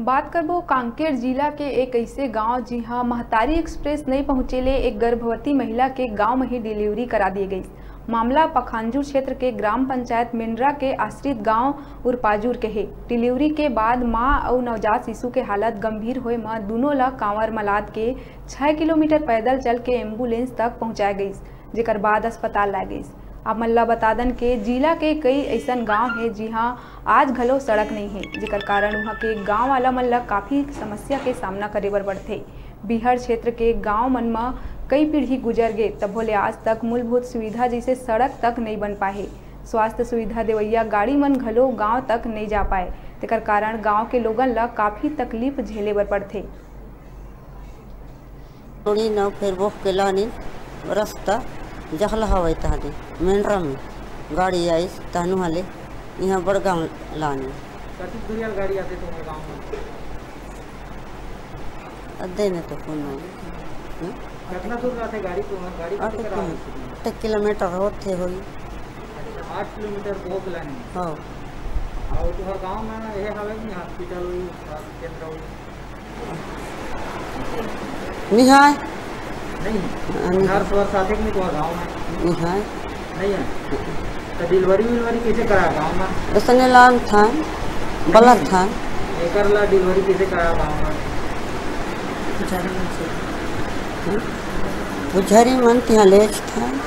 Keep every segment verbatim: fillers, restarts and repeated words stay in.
बात करबो कांकेर जिला के एक अइसे गांव, जिहां महतारी एक्सप्रेस नइ पहुंचे ले एक गर्भवती महिला के गांव म ही डिलीवरी करा दिए गइस। मामला पखांजूर क्षेत्र के ग्राम पंचायत मेंडरा के आश्रित गांव उरपाजूर के हे। डिलीवरी के बाद मां अउ नवजात शिशु के हालत गंभीर होए म दूनों ल कांवर म लाद के छह किलोमीटर पैदल चल के एम्बुलेंस तक पहुंचाए गइस, जेकर बाद अस्पताल लाए गइस। आप मन ल बता दन के जिला के कई अइसन गांव हे, जिहां आज घलो सड़क नइ हे, जेकर कारण उहां के गांव वाला मन ल काफी समस्या के सामना करे बर पड़थे। बिहड़ क्षेत्र के गांव मन म कई पीढ़ी गुजर गे, तभो ले आज तक मूलभूत सुविधा जइसे सड़क तक नइ बन पाए हे। स्वास्थ्य सुविधा देवइया गाड़ी मन घलो गांव तक नइ जा पाए, तेकर कारण गांव के लोगन ल काफी तकलीफ झेले बर पड़थे। थोड़ी न फेर बोह के लानिन, रस्ता जहला हवय तहदे, मेंडरा में गाड़ी आइस, तहनु हले इहाँ बड़गांव लानिन। कतिक दूरिया ल गाड़ी आथे तुम्हर गांव में? अद्दे ने तो कोनो। हं? कतना दूर जाथे गाड़ी तुम्हर? गाड़ी आठ कतेक करा किलो-, आथे? आठ किलोमीटर होथे होई। अच्छा, आठ किलोमीटर बोह के लानिन। हाँ। अउ तुम्हर गांव में ये हवे कि हॉस्पिटल होई, स्वास्थ्य केंद्र होई? निहाय। नहीं। हाँ, नहीं। नर्स वर्स आथे कि नहीं तुम्हर गांव में? निहाय। नहीं है। तो डिलीवरी विलीवरी कैसे करा गांव में? ऐसने लान थान, बलर थान। एकर ला डिलीवरी कैसे करा गांव में? पुजारी मन से। हम्म? पुजारी मन तिहाँ लेज थान।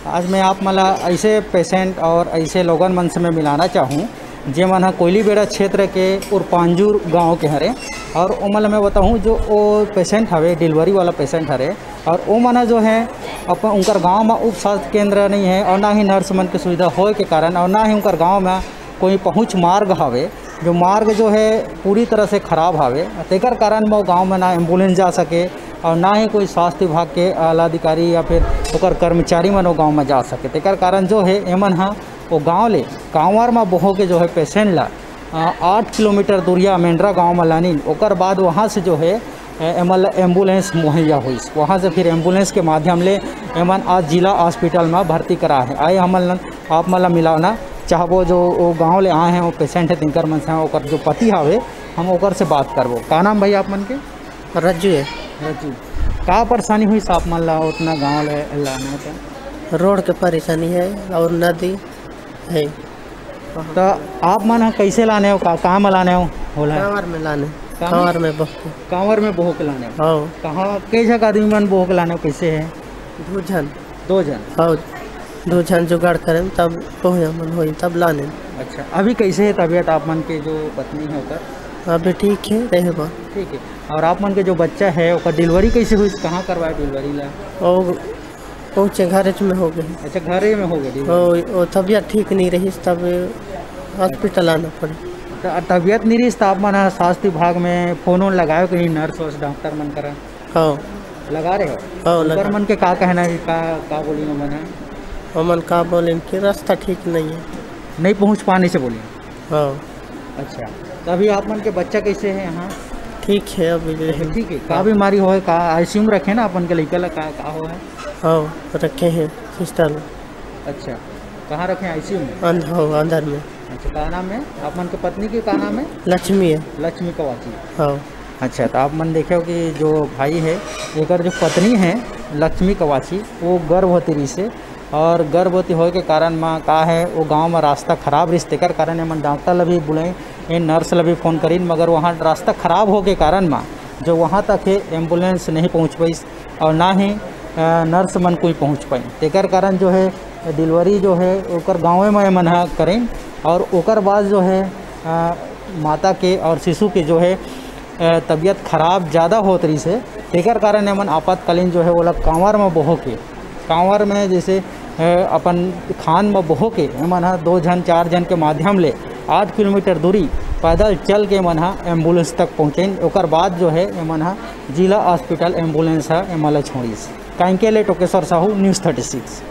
आज मैं आप मन ला ऐसे पेशेंट और ऐसे लोगन मन से मैं मिलाना चाहूँ, जे मन ह कोयलीबेड़ा क्षेत्र के उरपांजूर गांव के हरे। और ओमन ला मैं बताहूँ, जो ओ पेशेंट हवे, डिलीवरी वाला पेशेंट हरे, और ओमन ह जो है अपन, उनकर गांव में उप स्वास्थ्य केंद्र नहीं है और ना ही नर्स मन के सुविधा होए के कारण और ना ही उनकर गांव में कोई पहुँच मार्ग हवे, जो मार्ग जो है पूरी तरह से खराब हवे। तेकर कारण म ओ गांव में ना एम्बुलेंस जा सके और ना ही कोई स्वास्थ्य विभाग के आला अधिकारी या फिर ओकर कर्मचारी मन ओ गांव में जा सके। तेकर कारण जो है एमन ह ओ गांव ले कांवर म बोहो के जो है पेशेंट ला, अ, आठ किलोमीटर दूरिया मेंडरा गांव म लानिन। ओकर बाद वहां से जो है, ए-, एमन ल एम्बुलेंस मुहैया होइस। वहां से फिर एम्बुलेंस के माध्यम ले एमन आज जिला हॉस्पिटल म भर्ती करा है। आए हमन ल, आप मन ल मिलाना चाहबो, जो ओ गांव ले आए हैं, ओ पेशेंट है, तिनकर मन से ओकर जो पति हावे, हम ओकर से बात करबो। का नाम भाई आप मन के? रज्जू है। रज्जू, का परेशानी होइस आप मन ला उतना गांव ले लाने का? रोड के परेशानी है और नदी है। त आप मन ह कैसे लाने हो, का, कहाँ में लाने हो? होला है? कांवर में लाने। कांवर? कांवर में बह के। कांवर में बोह के लाने हो? हाँ। कहाँ, कई झक आदमी मन बोह के लाने हो, कैसे है? दो झन। दो झन? हाँ, दो झन जुगाड़ करें, तब बोहे मन होई, तब लाने। अच्छा, अभी कैसे है तबीयत आप मन के, जो पत्नी है ओकर? अभी ठीक है, रहे बा। ठीक है। और आप मन के जो बच्चा है, ओकर डिलीवरी कैसे हुई, कहाँ करवाए डिलीवरी ला? और पहुँचे घरे में हो गए। अच्छा, घरे में हो गए delivery। वो, वो तबीयत ठीक नहीं रही, तब हॉस्पिटल आना पड़ा। त-, तबीयत नहीं रही, त आप मन ह स्वास्थ्य विभाग में फोन वोन लगायो कि नहीं, नर्स वर्स डॉक्टर मन करा? हाँ। लगा रहे हो? हाँ, उनकर लगा। मन के का कहना है, का, का बोली ओमन ह? ओमन का बोले कि रास्ता ठीक नहीं है। नहीं पहुँच पाने से बोली? हाँ। अच्छा, तो अभी आप मन के बच्चा कैसे है यहाँ? ठीक है, अभी भी है। ठीक है, का बीमारी होए, का आईसीयू में रखे ना अपन के लइका ला, का, का होए? हाँ, रखे हैं सिस्टर। अच्छा, कहाँ रखे हैं, आईसीयू में? अंद-, हाँ, अंदर में। अच्छा, का नाम है आप मन के पत्नी के, का नाम है? लक्ष्मी है। लक्ष्मी कवाची। हाँ। अच्छा, तो आप मन देखे हो कि जो भाई है, एकर जो पत्नी है लक्ष्मी कवाची, वो गर्भवती रही से और गर्भवती होए के कारण म का है, वो गांव म रास्ता खराब रिहिस, तेकर कारण एमन डॉक्टर ल भी बुलाइन, ए नर्स ल भी फोन करिन, मगर वहाँ रास्ता खराब होए के कारण म जो वहाँ तक हे एम्बुलेंस नहीं पहुँच पाइस और ना ही, अ, नर्स मन कोई पहुँच पाइन। तेकर कारण जो है डिलीवरी जो है ओकर गाँवे म एमन ह करिन और ओकर बाद जो है, अ, माता के और शिशु के जो है अ, तबीयत खराब ज़्यादा होत रहिस हे, तेकर कारण एमन आपातकालीन जो है, ओला कांवर म बोहो के, कांवर में जैसे, अ, अपन खान म बोहो के, एमन ह दो झन, चार झन के माध्यम ले आठ किलोमीटर दूरी पैदल चल के एमन ह एम्बुलेंस तक पहुँचेन। ओकर बाद जो है, एमन ह जिला हॉस्पिटल एम्बुलेंस ह एमन ल छोड़िस। कांकेर ले टोकेश्वर साहू, न्यूज़ थर्टी सिक्स।